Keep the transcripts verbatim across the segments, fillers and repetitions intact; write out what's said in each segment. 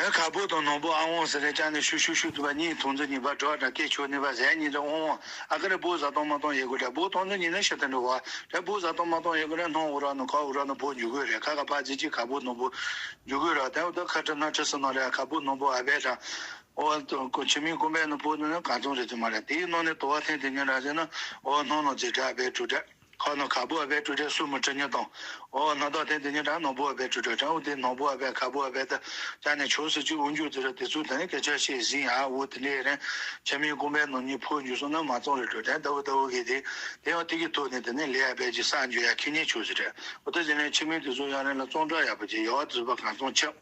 ཨ་ཁ་སྦུག་དང་ནང་སྦུག་ཨ་ཝང་ཟེར་རེ་ཅང་ནས་ཤུ་ཤུ་ཤུ་དུ་བ་གཉིས་ཐོང་ཚོ་གཉིས་པ་དྲོ་བ་དྲ་སྐད་ཆོ་ནི་བ་ཟས་གཉིས་དང་ཨོང་ཨོང་། ཨ་ཁ་རེ་སྦུག་ཟ་གཏོང་མ་གཏོང་ཡེ་གོ་དྲ་སྦུག་ཐོང་ཚོ་གཉིས་ནས་ཤ་ཐན་འགྲོ་བ་དྲ་སྦུག་ཟ་གཏོང་མ་གཏོང་ཡེ་གོ་རེ་ནང་འུ་ར་ནང་ཁ་འུ་ར་ནང་སྦུག་འཇུ་གོ་རེ་ཁ་ཁ་པ་ཙི་ཅི་ཁ་སྦུག་ནང་སྦུག་འཇུ་གོ་ར་དེ་འུ་ད་ཁ་ཁྲ་ན་ཁྲ་སི་ནང་རེ་ཁ་སྦུག་ནང་སྦུག་ཨ་བེ་དྲ། ཨོ་ཁྱི་མིན་ཀུན་པའི་ནང་སྦུག་ནང་ནས་གང་ཚོང་རེ་དུ་མ་རེ་དེའི་ནང་ནས་དུ་བ་ཐེན་དེ་ཉིན་ར་ཟེར་ན་ཨོ་ནང་ནང་ཙི་དྲ་ཨ་བེ་དྲུ་དྲ། ཁ་ནང་ཁ་སྦུག་ཨ་བེ་དྲུ་དྲ་སུ་མི་ཁྲི་ཉིན་དང་། ཨོ་ན་ད་དེ་དེ་ཉིན་དྲ་ནང་སྦུག་ཨ་བེ་དྲུ་དྲ་དྲ་འུ་དེ་ནང་སྦུག་ཨ་བེ་ཁ་སྦུག་ཨ་བེ་ད་ཅང་ནས་ཆོས་སུ་ཅི་འུ་འཇུ་དེ་ར་དེ་ཚུ་དེ་ནས་སྐད་ཆ་བཤད་ཟིན་ཨ་འུ་དེ་འདྲའི་རེ་ཁྱི་མིན་ཀུན་པའི་ནང་ཉིན་ཕོ་འཇུ་སོང་ན་མ་ཚོང་རེ་དྲུ་དྲ་ད་འུ་ད་འུ་གི་དེ་དེ་ཡང་དེ་གི་ཐོག་ནས་དེ་ནས་ལས་ཨ་བེ་ཅི་ས་འཇུ་ཡ་ཁྱི་ཉིན་ཆོས་སུ་དྲ་འུ་ད་དེ་ནས་ཁྱི་མིན་དེ་ཚུ་ཡང་རེ་ལ་གཙང་སྦྲ་ཡག་པོ་ཅི་ཡོད་དེ་ཚུ་བ་གང་ཚོང་ཆབ།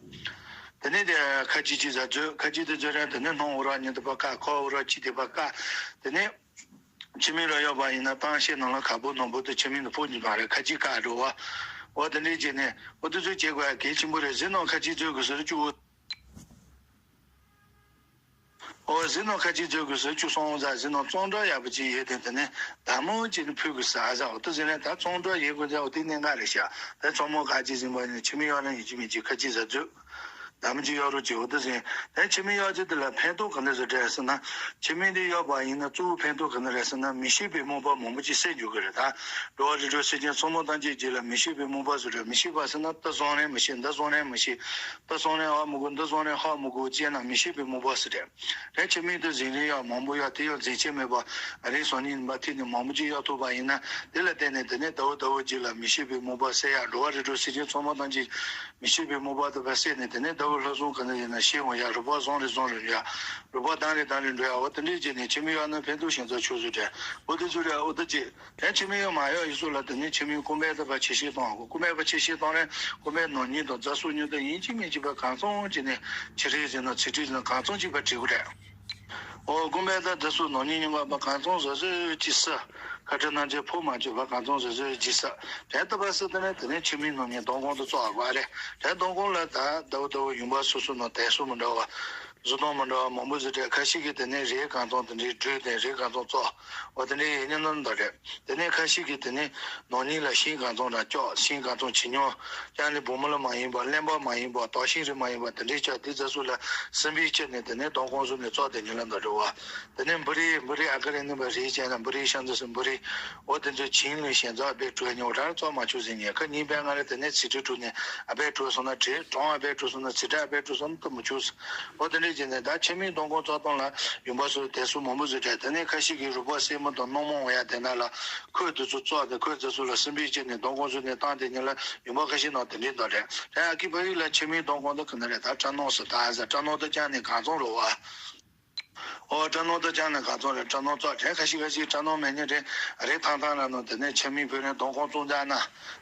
དེ་ནས་དེ་ཁ་ཅིག་ཅིག་ཟ་མཛོད་ཁ་ཅིག་དེ་མཛོད་ར་དེ་ནས་སྣང་འོ་ར་ཉིན་དེ་པ་ཀ་ཁ་འོ་ར་ཅི་དེ་པ་ཀ་དེ་ནས་ཁྱི་མིན་ར་ཡོད་པ་ཡིན་ན་བཏང་ཤེས་ནང་ལ་ཁ་སྦུག་ནང་སྦུག་དེ་ཁྱི་མིན་དུ་ཕོ་ཉིན་པ་རེ་ཁ་ཅིག་ཀ་འགྲོ་བ། འོ་དེ་འདྲས་བྱས་ནས་འོ་དེ་ཚོ་བྱེད་དགོས་ཡ་གལ་ཆེན་པོ་རེད། གཟི་ནང་ཁ་ཅིག་མཛོད་དགོས་ཟེར་བཅུ་འོ། འོ་གཟི་ནང་ཁ་ཅིག་མཛོད་དགོས་ཟེར་བཅུ་སོང་འོ་ཟ་གཟི་ནང་གཙང་སྦྲ་ཡག་པོ་ཅིག་ཡོད་དེ་དེ་ནས་དལ་མོ་ཅིག་ནས་ཕུལ་དགོས་ཟ་ཟ་འོ་དེ་ཟེར་ནས་ད་གཙང་སྦྲ་ཡོད་དགོས་ཟ་འོ་དེ་གནད་འགག་རེད་ཤག་ད་ཚོགས་མོ་ཁ་ཅིག་ཟིན་པ་ཡིན་ན་ཁྱི་མིན་ཡོད་ན་ཡིན་གཅིག་མིན་གཅིག་ཁ་ཅིག་ཟ་མཛོད། ནམ་གྱི་གཡོག་རོགས་ཀྱི་འོ་ད་ཟིན། དེ་ཁྱི་མི་གཡོག་ཅིག་དེ་ལ་ཕན་ཐོགས་ག་འདྲ་ཟེར་དྲན་ཟེར་ན། ཁྱི་མི་འདི་གཡོག་པ་ཡིན་ན་གཙོ་བོ་ཕན་ཐོགས་ག་འདྲ་རེད་ཟེར་ན་མི་ཤེས་པའི་རྨོངས་པ་མང་པོ་ཅིག་སེལ་འཇུག་གི་རེད་ད། འགྲོ་བ་རིགས་དྲུག་སེམས་ཅན་ཚང་མ་ཐམས་ཅད་ཀྱི་ལ་མི་ཤེས་པའི་རྨོངས་པ་ཟེར་རེད། མི་ཤེས་པ་ཟེར་ན་ད་བཟང་རན་མི་ཤེས་འདི་བཟང་རན་མི་ཤེས། ད་བཟང་རན་ཧ་མི་གོ་འདི་བཟང་རན་ཧ་མི་གོ་ཅེ་ན་མི་ཤེས་པའི་རྨོངས་པ་ཟེར་རེད། དེ་ཁྱི་མི་དེ་འཛིན་རིན་ཡག་མང་པོ་ཡག་དེ་ཡང་འཛིན་ཆེ་མེད་པ་རིན་བཟང་ཉིན་མ་ཐིག་ནས་མང་པོ་ཅིག་གཡོག་ཐུབ་པ་ཡིན་ན་དེ་ལ་བརྟེན་ནས་དེ་ནས་ཟླ་བ་ཟླ་བ་ཅིག་ལ་མི་ཤེས་པའི་རྨོངས་པ་སེལ་ཡག་འགྲོ་བ་རིགས་དྲུག་སེམས་ཅན་ཚང་མ་ཐམས་ཅད། མི་ཤེས་པའི་རྨོངས་པ་དེ་བ་སེལ་ནས་དེ་ནས་ཟླ་བ་ལྷག་སོང་ག་ནས་ཡིན་ན་ཤེས་འོང་ཡ་རུ་བ་བཟང་རེ་བཟང་རེ་ཡ། རུ་བ་དང་རེ་དང་རེ་འགྲོ་ཡ་འོ་དེ་འདྲས་བྱས་ནས་ཁྱི་མི་གཡོག་ན་ཕན་ཐོགས་ཞིང་ཚ་ཆོས་སུ་དྲན་འོ་དེ་ཚོ་རེ་འོ་དེ་བྱས་དེ་ཁྱི་མི་གཡོག་མ་གཡོག་ཡིན་སོགས་ལ་དེ་ནས་ཁྱི་མི་ཀུན་པའི་ད་བ་ཆེ་ཤེས་གཏོང་དགོས། ཀུན་པའི་བ་ཆེ་ཤེས་གཏོང་རན་ཀུན་པའི་ནང་ཉིད་དང་རྫ་སོ་ཉིད་དང་ཡིན་གཅིག་མིན་གཅིག་བ་གང་ཚང་བྱས་ནས་ཆི་རེ་ཟེར་ན་ཚི་ཁྲི་ཟེར་ན་གང་ཚང་གཅིག་བ་བྲིས་དགོས་རེད། ཨོ་དགོན་པའི་ད་འདི་ཚོ་ནང་ཉིད་ཉིན་པ་པ་གང་ཚང་བཟོ་བཟོས་ཅི་ས། ཁ་ཁྲི་ནང་ཆེན་ཕོ་མ་བཅོས་པ་གང་ཚང་བཟོ་བཟོས་ཅི་ས། དྲན་ཏུ་པ་སི་དེ་ནས་དེ་ནས་ཁྱི་མིའི་ནང་ཉིན་སྡོང་ཁང་དུ་བཙོག་བ་རེད། དྲན་སྡོང་ཁང་ལ་ད་ཟླ་བ་ཟླ་བ་ཡུམ་པ་སོ་སོ་ནང་དད་སོ་མི་འདྲ་བ། བཟོ་སྟངས་མི་འདྲ་བ་མང་པོ་ཟེར་དྲན་ཁ་ཤས་ཀྱིས་དེ་ནས་རེད་གང་ཚང་དེ་འདྲའི་འགྲོས་དེ་རེད་གང་ཚང་བཙོག་འོ་དེ་འདྲའི་ཡིན་ཉིན་ནང་འདྲ་རེད། དེ་ནས་ཁ་ཤས་ཀྱིས་དེ་ནས་ནང་ཉིན་ལ་ཤིང་གང་ཚང་རང་སྐྱོག་ཤིང་གང་ཚང་ཇེ་ཉུང་། ཀྱང་ནི་བུ་མོ་ལ་མ་ཡིན་པ་གླེན་པ་མ་ཡིན་པ་དོག་ཤིང་རེ་མ་ཡིན་པ་དེ་འདྲའི་ཆ་དེ་ཚ་སུ་ལ་སྲིན་པའི་ཁྱེར་ནས་དེ་ནས་སྡོང་ཁང་བཟོ་ནས་བཙོག་དེ་ཉིན་ལ་འདོད་རེ་བ། དེ་ནས་འབུ་རི་འབུ་རི་ཨ་ཀ་རེ་ནི་པ་རི་བྱས་ན་འབུ་རི་ཤང་ཚ་སུ་འབུ་རི། འོ་དེ་ཚོ་བྱིན་ལས་ཞེན་ཚ་ཨ་པའི་གྲོས་ཉོ་རང་བཙོག་མ་ཆུ་ཟིན་ཉེ་ཁ་གཉིས་པའི་ང་རེ་དེ་ནས་ཚི་ཁྲི་དྲུག་ནས་ཨ་པའི་གྲོས་སོང་ན་བྲེ་གྲོང་ཨ་པའི་གྲོས་སོང་ན་ཚི་ཁྲི་ཨ་པའི་གྲོས་སོང་ན་ཏུ་མ་ཆུ། འོ་དེ་འདྲས་བྱས་ནས་ད་ཁྱི་མིའི་སྡོང་ཁང་བཙོག་སྟངས་ལ་ཡུམ་པ་སུ་དེ་སུ་མང་པོ་ཟེར་དྲན་དེ་ནས་ཁ་ཤས་ཀྱིས་རུས་པ་སེར་མོ་དང་རྣོ་མོ་འོང་ཡ་དེ་ན་ལ་ཁོས་དེ་ཚོ་བཙོག་དེ་ཁོས་དེ་ཚོ་ལ་སྲིན་པོའི་ཁྱེར་ནས་སྡོང་ཁང་བཟོས་ནས་བཏང་དེ་ཉིན་ལ་ཡུམ་པ་ཁ་ཤས་ནང་དེ་འདྲས་འདུག་དྲན་དྲན་ཨ་ཀི་ཕ་ཡུལ་ལ་ཁྱི་མིའི་སྡོང་ཁང་དེ་ག་ན་རེད་ད་སྐྲ་ནོག་སུ་ད་ཟ་སྐྲ་ནོག་དེ་ཀྱང་ནས་གང་ཚང་རུ་བ། ཨོ་སྐྲ་ནོག་དེ་ཀྱང་ནས་གང་ཚང་རེད་སྐྲ་ནོག་བཙོག་དྲན་ཁ་ཤས་ཁ་ཤས་སྐྲ་ནོག་མེད་ཉིན་རེད་རེད་ཐང་ཐང་ར་ནོ་དེ་ནས་ཁྱི་མིའི་བོད་རིགས་སྡོང་ཁང་བཙོག་འཇག་ན་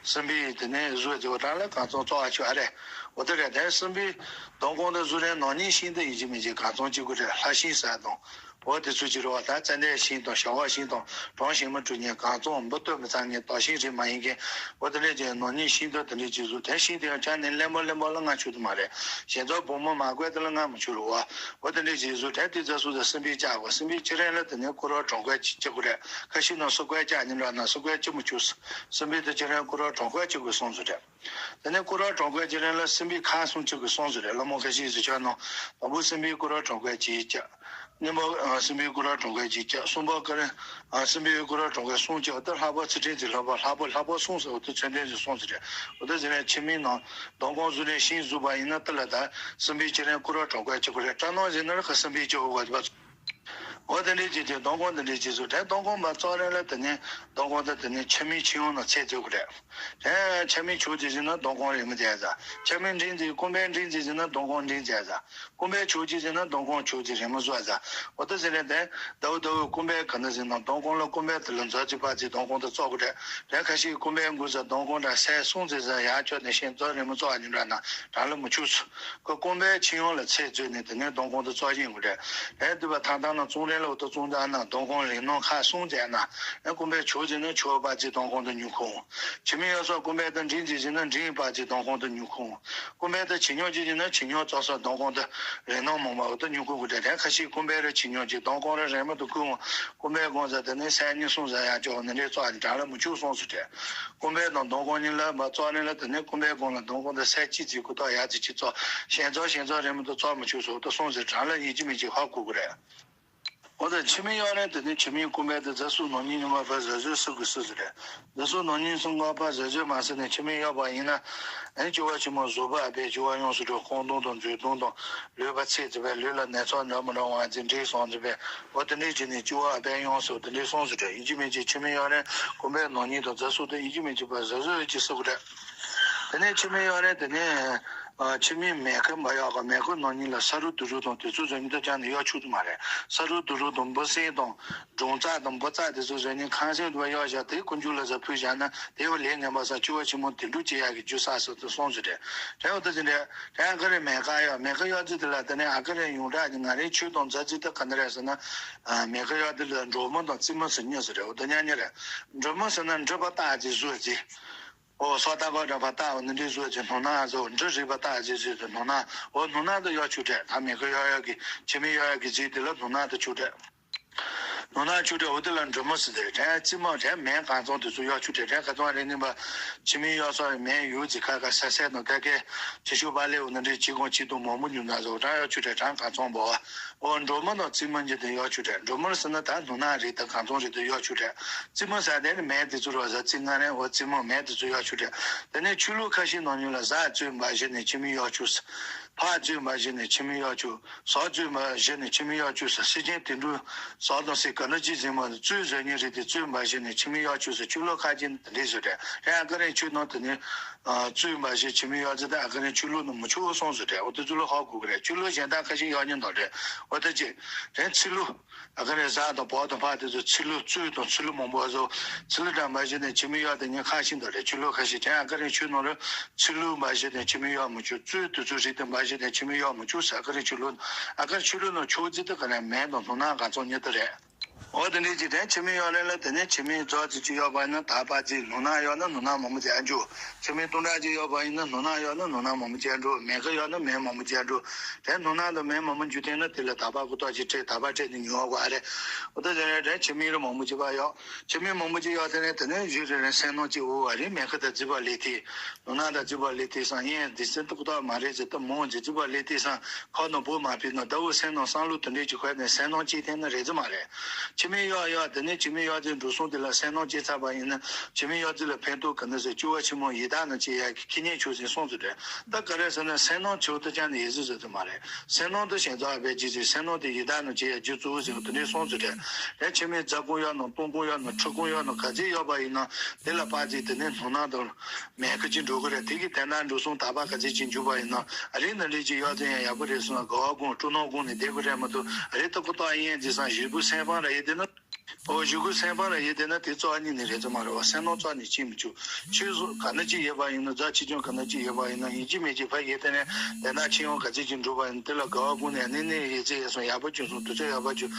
སྲིན་པོའི་དེ་ནས་བཟོས་དེ་འོ་དྲང་ལ་གང་ཚང་བཙོག་ཨ་ཆུ་ཨ་རེད། འོ་དེ་རེད་དེ་སྲིན་པོའི་སྡོང་ཁང་དེ་བཟོ་རན་ནང་ཉིད་ཤིང་དེ་ཡིན་གཅིག་མིན་གཅིག་གང་ཚང་གཅིག་དགོས་རེད་ལྷ་ཤིང་ཟེར་དང་། འོ་དེ་ཚོ་ཅི་རེད་བ་ད་ཙན་དན་ཤིང་དང་ཞ་བ་ཤིང་དང་གྲོང་ཞིང་མི་དྲུག་ཉིན་གང་ཚང་འབུ་སྟོད་མི་ཚང་ཉིན་དོག་ཤིང་རེད་མ་ཡིན་མཁན། འོ་དེ་འདྲས་ཀྱི་ནང་ཉིད་ཤིང་དང་དེ་འདྲས་ཅིག་བཟོ་དེ་ཤིང་དེ་ཡང་ཆ་ནས་གླེན་པ་གླེན་པ་ལ་ང་ཆུ་དུ་མ་རེད། ཞེ་ཚོགས་བུ་མོ་མ་བསྐོས་དེ་ལ་ང་མི་ཆུ་རུ་བ། འོ་དེ་འདྲས་ཅིག་བཟོ་དེ་དེ་ཚ་སུ་དང་སྲིན་པོའི་ལྕགས་གོ་སྲིན་པོའི་ཁྱི་རན་ལ་དེ་ནས་སྐུ་ར་གྲོང་ཁོལ་ཅིག་ཅི་དགོས་རེད། ཁ་ཤི་ནང་སུ་བསྐོས་ལྕགས་ཉིན་ར་ན་སུ་བསྐོས་ཅི་མི་ཆུ། སྲིན་པོའི་དེ་ཁྱི་རན་སྐུ་ར་གྲོང་ཁོལ་ཅི་དགོས་སོང་ཟེར་རེད། དེ་ནས་སྐུ་ར་གྲོང་ཁོལ་གྱི་རིང་ལ་སྲིན་པོའི་ཁ་སུམ་ཅུ་གི་སོང་ཟེར་རེད། ལ་མོ་ཁ་ཤས་ཟེར་ཆོག་ནོ། དང་པོ་སྲིན་པོའི་སྐུ་ར་གྲོང་ཁོལ་གྱིས་བཅག་གཉིས་པ་སྲིན་པོའི་སྐུ་ར་གྲོང་ཁོལ་གྱིས་བཅག་གསུམ་པ་ཀ་རིང་སྲིན་པོའི་སྐུ་ར་གྲོང་ཁོལ་སུམ་ཅུ་འོ་ད་ལྷག་པ་ཚུལ་ཁྲིམས་ཀྱི་ལྷག་པ་ལྷག་པ་ལྷག་པ་སུམ་ཟེར་འོ་ད་མཚོན་དོན་ཟེར་སོང་ཟེར་རེད། འོ་ད་ཟེར་ནས་ཁྱི་མིའི་ནང་སྡོང་ཁང་བཟོ་ནས་ཤིང་བཟོ་བ་ཡིན་ན་དེ་ལ་ད་སྲིན་པོའི་ཁྱི་རན་སྐུ་ར་གྲོང་ཁོལ་གྱི་སྐུ་ར་སྐྲ་ནང་ཟེར་ན་ཁ་སྲིན་པོའི་ཁྱི་འོ་བ་འོ་དེ་འདྲས་ཀྱི་དེ་སྡོང་ཁང་དེ་འདྲས་ཀྱི་བཟོ་དེ་སྡོང་ཁང་མ་བཙོག་རན་ལ་དེ་ནས་སྡོང་ཁང་དེ་དེ་ནས་ཁྱི་མིའི་ཁྱི་ཡོང་ན་ཚད་མཛོད་དགོས་རེད། དེ་ཁྱི་མིའི་ཆོས་ཀྱི་ཟིན་ན་སྡོང་ཁང་རེད་མི་བྱས་ས། ཁྱི་མིའི་འདྲིན་ཟིན་ཀུན་པའི་འདྲིན་ཟིན་ཟིན་ན་སྡོང་ཁང་འདྲིན་བྱས་ས། ཀུན་པའི་ཆོས་ཀྱི་ཟིན་ན་སྡོང་ཁང་ཆོས་ཀྱི་རེད་མི་བཟོ་ས། འོ་ད་ཟིན་རེད་དེ་ཟླ་བ་ཟླ་བའི་ཀུན་པའི་ག་ན་ཟིན་ན་སྡོང་ཁང་ལ་ཀུན་པའི་དེ་ལ་མཛོད་ཅིག་པ་ཅིག་སྡོང་ཁང་དེ་བཙོག་དགོས་རེད། དེ་ཁ་ཤས་ཀུན་པའི་མགོ་ཟ་སྡོང་ཁང་འདྲ་སའི་སུང་ཟེར་ཟ་ཡག་ཆོག་ནས་ཤིང་བཙོག་རེད་མི་བཙོག་ཨ་ཉིན་འདྲ་ན་དྲང་ལ་མི་ཆུག་ས། ཁོ་ཀུན་པའི་ཁྱི་ཡོང་ལ་ཚད་མཛོད་ནས་དེ་ནས་སྡོང་ཁང་དེ་བཙོག་བཞིན་དགོས་རེད། དེ་དུས་པ་ཐང་ཐང་ན་ཙུང་རེ། ལོག་ཏུ་གཙང་རྒྱ་ན་སྡོམ་ཁང་རིང་ནོ་ཁ་སོང་ཙང་ན། ཨེ་ཀུན་ཕན་ཆོས་ཅན་ན་ཆོས་པ་ཅིག་སྡོམ་ཁང་དུ་ཉུག་ཁོང་། ཆུ་མིག་ཡོད་ས་ཀུན་ཕན་དང་འབྲིང་ཅིག་ཅིག་ན་འབྲིང་པ་ཅིག་སྡོམ་ཁང་དུ་ཉུག་ཁོང་། ཀུན་ཕན་དང་ཆུ་ཉོག་ཅིག་ཅིག་ན་ཆུ་ཉོག་བཙོག་ས་སྡོམ་ཁང་དུ་རིང་ནོ་མང་མ་འོག་ཏུ་ཉུག་ཁོང་གི་དྲ་དྲན་ཁ་ཤས་ཀུན་ཕན་རེ་ཆུ་ཉོག་ཅིག་སྡོམ་ཁང་རེ་རིང་མ་དུ་ཁོང་། ཀུན་ཕན་དགོང་ཟ་དེ་ནས་སང་ཉིན་སོང་ཟ་ཡང་ཅོག་ནི་རེ་བཙོག་ནི་གྲང་ལ་མི་ཆུག་སོང་ཟེར་དྲ། ཀུན་ཕན་དང་སྡོམ་ཁང་གཉིས་ལ་མ་བཙོག་ནི་ལ་དེ་ནས་ཀུན་ཕན་དགོང་ལ་སྡོམ་ཁང་དུ་ས་ཅིག་ཅིག་ཀུ་ཏོག་ཡ་ཅིག་ཅིག་བཙོག་ཞན་བཙོག་ཞན་བཙོག་རིང་མ་དུ་བཙོག་མི་ཆུག་སོང་དུ་སོང་ཟེར་གྲང་ལ་ཡིན་གཅིག་མིན་གཅིག་ཧ་གོ་གི་རེད། འོ་ད་ཆུ་མིག་གཡོག་རན་དེ་ནི་ཆུ་མིག་ཀུན་ཕན་དེ་རྫ་སུ་ནང་ཉིན་ཉི་མ་ཕར་བཟོ་བཟོས་སུ་དགོས་སུ་ཟེར་རེད། རྫ་སུ་ནང་ཉིན་སུ་ངོ་ཕར་བཟོ་བཟོས་མ་ཟེར་ནས་ཆུ་མིག་གཡོག་པ་ཡིན་ན། ཨེ་སྐྱོ་བ་ཆེན་མོ་བཟོ་པ་ཨ་ཕའི་སྐྱོ་བ་ཡོངས་སུ་གྲོལ་ཁོང་སྟོང་དང་འཛུལ་སྟོང་དང་ལུས་པ་ཚེ་ཙི་བས་ལུས་ལ་ནད་ཚོགས་འདྲ་མི་འདྲ་བ་ཅི་འདྲའི་སོང་ཙི་བས་འོ་དེ་འདྲའི་བྱས་ནས་སྐྱོ་བ་ཨ་ཕའི་ཡོངས་སུ་དེ་འདྲའི་སོང་ཟེར་རེད། ཡིན་གཅིག་མིན་གཅིག་ཆུ་མིག་གཡོག་རན་ཀུན་ཕན་ནང་ཉིན་དང་རྫ་སུ་དེ་ཡིན་གཅིག་མིན་གཅིག་པར་བཟོ་བཟོས་ཀྱི་སུ་གི་རེད། དེ་ནས་ཆུ་མིག་གཡོག་རན་དེ་ནས། ཨ་ཆུ་མིག་མེ་ཁ་འབར་ཡག་ག་མེ་ཁ་ནང་ཉིན་ལ་ས་རུ་དུ་རུ་དང་དུས་ཚོད་ཟོན་ཉིན་དུ་ཀྱང་ནི་གཡོག་ཆུག་ཏུ་མ་རེད། ས་རུ་དུ་རུ་དང་འབུ་སྲིན་དང་སྦྲང་རྩི་དང་འབུ་རྩི་དེ་ཚོ་ཟོན་ཉིན་ཁང་སེམས་དུ་གཡོག་བཞག་དེ་ཀུན་རྒྱུ་ལ་ཟ་ཕུལ་བཞག་ན་དེ་བ་ལས་ངན་པ་ས་སྐྱོ་བ་ཆེན་མོ་དེ་འདྲུ་བྱེད་ཡག་གི་རྒྱུ་ས་སུ་དུ་སོང་ཟེར་རེད། དེ་འོ་ད་ཅི་འདྲ་དེ་ཨ་ཀ་རེ་མེ་ཁ་གཡོག་མེ་ཁ་གཡོག་ཙི་དེ་ལ་དེ་ནས་ཨ་ཀ་རེ་ཡོངས་གྲགས་ཀྱི་ང་རའི་ཆོས་དང་མཛའ་ཙི་དེ་ག་འདྲ་རེད་ཟེར་ན། མེ་ཁ་གཡོག་དེ་ལ་འབྲོག་མོ་དང་རྩིས་མོ་ཟེར་ཉེ་ཟེར་རེད། འོ་ད་ཉག་ཉག་རེད། འབྲོག་མོ་ཟེར་ན་འབྲི་པ་རྟགས་ཅིག་བཟོས་ཅིག་ཨོ་སོ་ཏ་གོ་འདྲ་བ་ཏ་འོ་ནི་འདྲའི་བཟོས་ཀྱི་སྣུམ་སྣ་བཟོ་འབྲུ་རིགས་པ་ཏ་ཟེར་ཟེར་དུ་སྣུམ་སྣ་འོ་སྣུམ་སྣ་དུ་གཡོག་ཆུ་དྲེད་ད་མེ་ཁོ་གཡོག་གཡོག་གི་ཆུ་མིག་གཡོག་གཡོག་གི་རྫས་དེ་ལ་སྣུམ་སྣ་དུ་ཆུ་དྲེད། སྣུམ་སྣ་ཆུ་དྲེད་འོ་དེ་ལ་འབྲུ་མོ་ཟེར་དེ་དྲེད་རྩི་མོ་དྲེད་མེན་གང་ཚང་དུ་ཚུ་གཡོག་ཆུ་དྲེད་དྲེད་ག་ཚང་རེ་ནི་པ་ཆུ་མིག་གཡོག་སོགས་མེན་ཡུག་ཅི་ཁ་ཁ་ས་སེ་ནོ་ཀ་ཀེ་ཆུ་ཤུ་པ་ལེ་འོ་ནི་འདྲའི་ཆི་གོང་ཆི་དུ་མོ་མོ་ཉུང་ན་བཟོ་དྲང་གཡོག་ཆུ་དྲེད་དྲང་གང་ཚང་བོ། འོ་འབྲུ་མོ་དང་རྩི་མོ་གཉིས་དེ་གཡོག་ཆུ་དྲེད། འབྲུ་མོ་ཟེར་ན་ད་སྣུམ་སྣ་རིགས་དང་གང་ཚང་རིགས་དེ་གཡོག་ཆུ་དྲེད། རྩི་མོ་ཟེར་དེ་ནི་མེ་དེ་ཚུ་རོ་ཟ་རྩི་ང་རེ་འོ་རྩི་མོ་མེ་དེ་ཚུ་གཡོག་ཆུ་དྲེད། དེ་ནས་ཆུ་ལུག་ཁ་ཤས་ནང་ཉུལ་ལ་ཟ་བཙོས་འབའ་ཞིག་ནས་ཆུ་མིག་གཡོག་ཆུ། ཕག་བཙོས་འབའ་ཞིག་ནས་ཆུ་མིག་གཡོག་ཆུ། ཟོག་བཙོས་འབའ་ཞིག་ནས་ཆུ་མིག་གཡོག་ཆུ་ཟ་སི་ཅན་དེ་འདྲུ། ཟོག་དང་སི་ག་ནུ་ཅི་ཟིན་མ་བཙོས་ཟ་ཉིན་རིགས་དེ་བཙོས་འབའ་ཞིག་ནས་ཆུ་མིག་གཡོག་ཆུ་ཟ་ཆུ་ལུག་ཁ་ཅན་དེ་འདྲས་ཟོས་དྲེད། རེ་ཨ་ཀ་རེ་ཆུ་ནང་དེ་ནས། བཙོས་འབའ་ཞིག་ཆུ་མིག་གཡོག་ཟ་དེ་ཨ་ཀ་རེ་ཆུ་ལུག་ནང་མི་ཆུ་སོང་ཟོས་དྲེད། འོ་དེ་ཚུ་ལུག་ཧོ་གུ་གི་རེད། ཆུ་ལུག་གཞན་དག་ཁ་ཤས་གཡོག་ཉིན་དང་དྲེད། འོ་དེ་ཅི། རེ་ཚི་ལུག་ཨ་ཀ་ནས་ཟ་དང་བོ་དང་ཕག་དེ་ཚོ་ཚི་ལུ་བཙོས་དང་ཚི་ལུ་མང་པོ་བཟོ། ཚི་ལུ་དང་འབའ་ཞིག་ནས་ཆུ་མིག་གཡོག་དེ་ཉིན་ཁ་ཤིན་ཏུ་རེད། ཆུ་ལུ་ཁ་ཤིན་ཅན་ཨ་ཀ་རེ་ཆུ་ནང་རེ་ཚི་ལུ་འབའ་ཞིག་ནས་ཆུ་མིག་གཡོག་མི་ཆུ་བཙོས་དེ་ཚོ་རིགས་དེ་འབའ་ཞིག་ནས་ཆུ་མིག་གཡོག་མི་ཆུ་ཟ་ཨ་ཀ་རེ་ཆུ་ལུ་ནང་ཨ་ཀ་རེ་ཆུ་ལུ་ནང་ཆོག་རྫི་དེ་ག་ནས་མེན་དང་སྣུམ་སྣ་གང་ཚང་ཉིད་དུ་རེད། འོ་དེ་འདྲའི་ཅིག་དེ་ཆུ་མིག་གཡོག་རེད་ལ་དེ་ནས་ཆུ་མིག་རྫོགས་ཚིག་ཅིག་གཡོག་པ་ཡིན་ན་ད་པ་ཅིག་སྣུམ་སྣ་གཡོག་ན་སྣུམ་སྣ་མང་པོ་ཅིག་ཨ་འཇུ། ཆུ་མིག་སྟོང་ཕྲག་ཅིག་གཡོག་པ་ཡིན་ན་སྣུམ་སྣ་གཡོག་ན་སྣུམ་སྣ་མང་པོ་ཅིག་འགྲོ། མེ་ཁ་གཡོག་ན་མེ་མང་པོ་ཅིག་འགྲོ། དེ་སྣུམ་སྣ་དང་མེ་མང་པོ་འཇུ་ཐེངས་ན་དེ་ལ་དག་པ་ཀུ་ཏོག་ཅིག་སྤྲད་དག་པ་སྤྲད་དེ་ཉོ་བ་རེད། འོ་ད་དེ་ནས་དེ་ཆུ་མིག་རེ་མང་པོ་ཅིག་པ་གཡོག་ཆུ་མིག་མང་པོ་ཅིག་གཡོག་དེ་ནས་དེ་ནས་གཞུ་རེ་རེ་སེམས་ནང་ཅིག་འུ་བ་རེད། མེ་ཁ་དང་རྫི་བ་ལས་དེ་སྣུམ་སྣ་དང་རྫི་བ་ལས་དེ་སང་ཡན་དེ་སེམས་ཏོག་ཏོག་མ་རེད་ཟེར་ཏེ་མོ་རྫི་རྫི་བ་ལས་དེ་སང་ཁོ་ནང་བུ་མ་ཕེབས་ན་ཟླ་བོ་སེམས་ནང་བསམ་བློ་དེ་འདྲས་ཅིག་འཁོར་ནས་སེམས་ནང་ཅིག་ཐེངས་ན་རེད་ཟེར་མ་རེད། ཆུ་མིག་གཡོག་གཡོག་དེ་ནས་ཆུ་མིག་གཡོག་དེ་འགྲོ་སོང་དེ་ལ་སེམས་ནང་ཅིག་ཚར་བ་ཡིན་ན་ཆུ་མིག་གཡོག་དེ་ལ་ཕན་ཐོགས་ག་འདྲ་ཟེར་སྐྱོ་བ་ཆེན་མོ་ཡི་དྭགས་ནང་ཅིག་ཡ་གི་ཁེ་ཉེན་ཆོག་ཟིན་སོང་ཟེར་དྲན། ད་ག་རེ་ཟེར་ན་སེམས་ནང་ཆོག་ཏུ་ཅང་ནས་ཡི་ཟི་ཟེར་དུ་མ་རེད། སེམས་ནང་དུ་ཞེན་ཚོགས་བས་ཅི་ཟེར་སེམས་ནང་དེ་ཡི་དྭགས་ནང་ཅིག་ཡ་རྒྱུ་གཙོ་བོ་ཟེར་དུ་ནས་སོང་ཟེར་དྲན། ཡ་ཆུ་མིག་རྫ་ཁུང་གཡོག་ནང་སྟོང་ཁུང་གཡོག་ནང་ཁྲི་ཁུང་གཡོག་ནང་ག་ཚད་གཡོག་པ་ཡིན་ན་དེ་ལ་ཕར་ཅིག་དེ་ནས་སྣུམ་སྣ་དང་མེ་ཁ་ཅིག་འགྲོ་གི་རེད། དེ་གི་དེ་ན་འགྲོ་སོང་དག་པ་ག་ཚད་ཅིག་འཇུག་པ་ཡིན་ན་ཨ་རེ་ན་རེ་ཅིག་གཡོག་ཚན་ཡང་ཡག་པོ་རེད་སོང་དགའ་བ་དགོངས་སྤྲོ་སྣང་དགོངས་ནས་བསྡད་དགོས་རེད་མ་གཏོགས་ཨ་རེ་ཏོག་ཏོག་ཨ་ཡན་ཅིག་སང་གཞིས་བུ་སེམས་ཕང་ར་ཡེ་དེ་ན། ཨོ་གཞིས་བུ་སེམས་ཕང་ར་ཡེ་དེ་ན་དེ་གཙོ་ཨ་ཉིད་ནས་རེད་ཚོད་མ་རེད་བ། སེམས་ནང་རྩ་ནས་ཅིག་མི་བཅུག་ཆོས་སོགས་ག་ན་ཅིག་ཡོད་པ་ཡིན་ན་རྫ་ཆེ་ཆུང་ག་ན་ཅིག་ཡོད་པ་ཡིན་ན་ཡིན་གཅིག་མིན་གཅིག་ཕ་ཡེ་དེ་ནས་དེ་ན་ཆེ་ཡང་ག་ཚད་ཅིག་འགྲོ་བ་ཡིན་དེ་ལ་དགའ་བ་དགོངས་ནས་ཨ་ནི་ནས་ཡེ་ཚེ་ཡེ་སོང་ཡག་པོ་བྱུང་སོང་དུས་ཚོད་ཡག་པོ་བྱུང་།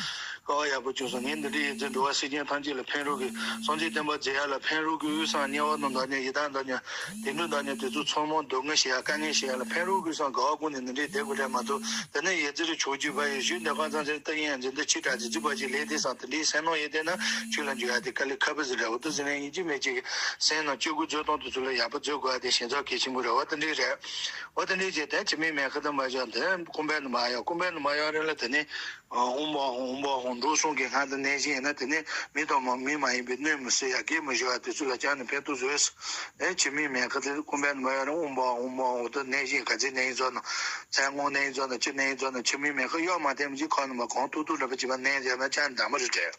དཀའ་བ་ཡག་པོ་བྱུང་སོང་། ངས་འདི་འདྲའི་ཡིག་ཚད་འགྲོ་བ་སེམས་ཅན་ཐམས་ཅད་ལ་ཕན་རོགས་གི་སངས་རྒྱས་བསྟན་པ་མཛད་ཡ་ལ་ཕན་རོགས་གི་དབུས་སང་དམྱལ་བ་ནང་འདུག་ཉ་ཡི་དྭགས་འདུག་ཉ་དེ་འདྲ་འདུག་ཉ་དེ་ཚོ་ཚང་མ་སྡུག་བསྔལ་ཞི་ཡ་དཀའ་ངལ་ཞི་ཡ་ལ་ཕན་རོགས་གི་སང་དགའ་བ་དགོངས་ནས་འདི་འདྲའི་བསྡད་དགོས་རེད་མ་གཏོགས་དེ་ནས་ཡིག་ཚད་རེ་ཆོག་རྒྱུ་བ་ཡི་གཞུག་འདི་ཁ་ཚང་ཚན་ལྟ་ཡིན་ཡང་འཛིན་གྲྭ་ཆེ་དྲག་ཅིག་རྫིག་པ་ཅིག་ལས་དེ་སང་དེ་འདྲའི་སེམས་ནང་ཡོད་དེ་ན་ཆོས་ལ་འཇུག་ཡ་དེ་དཀའ་ལས་ཁག་པོ་ཟིག་རེད། འོ་དེ་ཟིན་ནས་ཡིན་གཅིག་མིན་གཅིག་གི་སེམས་ནང་སྤྱོད་དགོས་རྫོགས་སྟངས་དེ་ཚོ་ལ་ཡག་པོ་མཛད་དགོས་ཡ་དེ་ཞེ་ཚོགས་གལ་ཆེན་པོ་རེད། འོ་དེ་འདྲའི་རེད། འོ་དེ་འདྲའི་རྗེས་དེ་ཆུ་མིག་མེ་ཁ་དུ་མ་བཞག་དེ་ཀུན་ཕན་དུ་མ་ཡོང་ཀུན་ཕན་དུ་མ་ཡོང་རེད་ལ་དེ་ནས། ཨོང་བ་ཧོང་ཨོང་བ་ཧོང་འགྲོ་སོང་གི་སྔ་དུ་གནས་བཞིན་ཡིན་ན་དེ་ནས་མི་དང་མ་མི་མ་ཡིན་པའི་གནོད་མི་སྲིད་ཡ་གེ་མི་ཞུ་བ་དེ་ཚོ་ལ་ཀྱང་ནི་ཕན་ཐོགས་བཟོས། ཨེ་ཆུ་མིག་མེ་ཁ་དེ་ཀུན་ཕན་མ་ཡོང་རེད། ཨོང་བ་ཧོང་བ་ཧོང་དུ་གནས་བཞིན་ག་ཚད་གནས་ཡིན་ཚོ་ན། མཚན་སྔོན་གནས་ཡིན་ཚོ་ན་ཅི་གནས་ཡིན་ཚོ་ན་ཆུ་མིག་མེ་ཁ་གཡོག་མ་བསྟན་གྱི་ཁོ་ནི་མ་གང་ཐུག་ཐུག་འདྲ་པོ་བྱེད་པ་གནས་བྱས་ན་ཅང་འདྲ་མ་རེད་དྲན།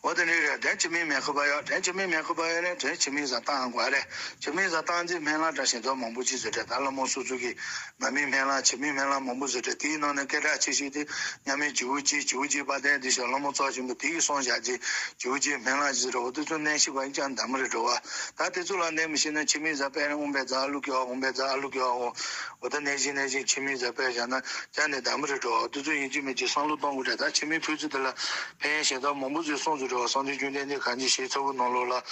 འོ་དེ་འདྲའི་རེད། དེ་ཕྱི་མིག་མེ་ཁོ་པ་ཡོད། དེ་ཕྱི་མིག་མེ་ཁོ་པ་ཡོད་ནས་དེ་ཕྱི་མིག་ཟ་སྟངས་དགོས་རེད། ཕྱི་མིག་ཟ་སྟངས་ཀྱི་སྨན་བླ་དྲ་ཞིང་དུ་མང་པོ་ཅིག་བཟོས་རེད། ད་ལ་མོ་སོ་སོ་གི་མ་མིག་སྨན་བླ་ཕྱི་མིག་སྨན་བླ་མང་པོ་བཟོས་རེད། དེའི་ནང་ནས་སྐད་གྲགས་ཆེ་ཤོས་དེ་མཉམ་མེད་བྱིའུ་སྐྱེས། བྱིའུ་སྐྱེས་དཔལ་ལྡན་དེ་ཞག་ལ་མོ་ཙོག་ཆེན་པོ་དེ་ཡི་གསུང་བཞག་རྗེས་བྱིའུ་སྐྱེས་སྨན་བླ་ཞིག་རེད། འོ་དེ་ཚོ་གནས་ཤིག་པ་ཡིན་ཀྱང་འདམ་རེད་འགྲོ་བ། ད་དེ་ཚོ་ལ་གནས་མི་ཤེས་ན་ཕྱི་མིག་ཟ་པས་ནས་འོང་པས་ཛ་ཨ་ལུ་ཀྱི་ཨ་འོང་པས་ཛ་ཨ་ལུ་ཀྱི་ཨ་འོང་། འོ་ད་གནས་ཤིང་གནས་ཤིང་ཕྱི་མིག་ཟ་པས་བཞག་ན་ཀྱང་ནས་འདམ་རེད་འགྲོ་བ། འོ་དེ་ཚོ་ཡིན་གཅིག་མིན་གཅིག་བསམ་བློ་གཏོང་དགོས་རེད། ད་ཕྱི་མིག་ཕུལ་ཚུལ་དེ་ལ་ཕན་ཞེ་དྲག་མང་པོ་ཟིག་གསུངས་ཚུལ་རེད་བ། སངས་རྒྱས་བཅོམ་ལྡན་འདས་གང་ཞིག་ཞེས་ཚ་བོ་ནང་ལོགས་ལ་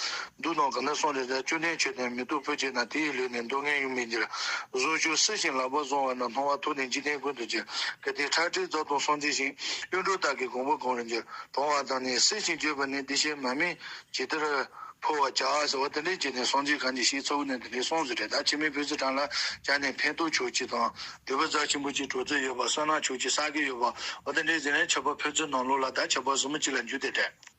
འདུག་ནོ་གང་ན་གསུངས་རེད། ད་བཅོམ་ལྡན་མཆོད་དང་མེ་ཏོག་ཕུལ་བྱས་ན། དེ་ཡི་ལུས་ནི་མདོག་ངན་ཡུམ་མི་འགྱུར། གཟུགས་སྐྱོ་སྲིད་ཞིང་ལག་པ་བཟུང་བ་ན། མཐོང་བ་ཐོས་ནས་འཇིག་རྟེན་ཀུན་ཏུ་གྱུར། གལ་ཏེ་ཁྲག་མཁྲིས་རྩ་ལྟུང་གསུམ་འབྱེད་ཅིང་། གཡུང་དྲུང་དག་གི་གོང་བུ་གང་རུང་འགྱུར། གྲོང་བ་དང་ནི་སྲིད་ཞིང་བརྗོད་པ་ནི། དེ་བཞིན་མ་རྨོས་ཇི་ལྟར་འཕོ་བར་བྱ། ཟེར་བ་དེ་འདྲའི་བྱས་ནས་སངས་རྒྱས་གང་ཞིག་ཞེས་ཚ་བོ་ནས་དེ་འདྲའི་གསུངས་ཟེར་རེད། ད་ཕྱི་མིག་ཕུལ་ཚུལ་གྲངས་ལ་ཀྱང་ནས་ཕན་ཐོགས་ཕྱོགས་གཅིག་དང་། འདོད་པ་རྩ་ཆེན་པོ་གཅིག་གྲོགས་ཚོད་ཡོད་པ། བསོད་ནམས་ཕྱོགས་གཅིག་བསགས་ཀྱི་ཡོད་པ། འོ་དེ་འདྲའི་ཟེར་ནས་མཆོད་པ་ཕུལ་ཚུལ་ནང་ལོགས་ལ་ད་མཆོད་པ་གཟུགས་མི་གཅིག་ལ་འགྱུར་ཏེ་འདྲ།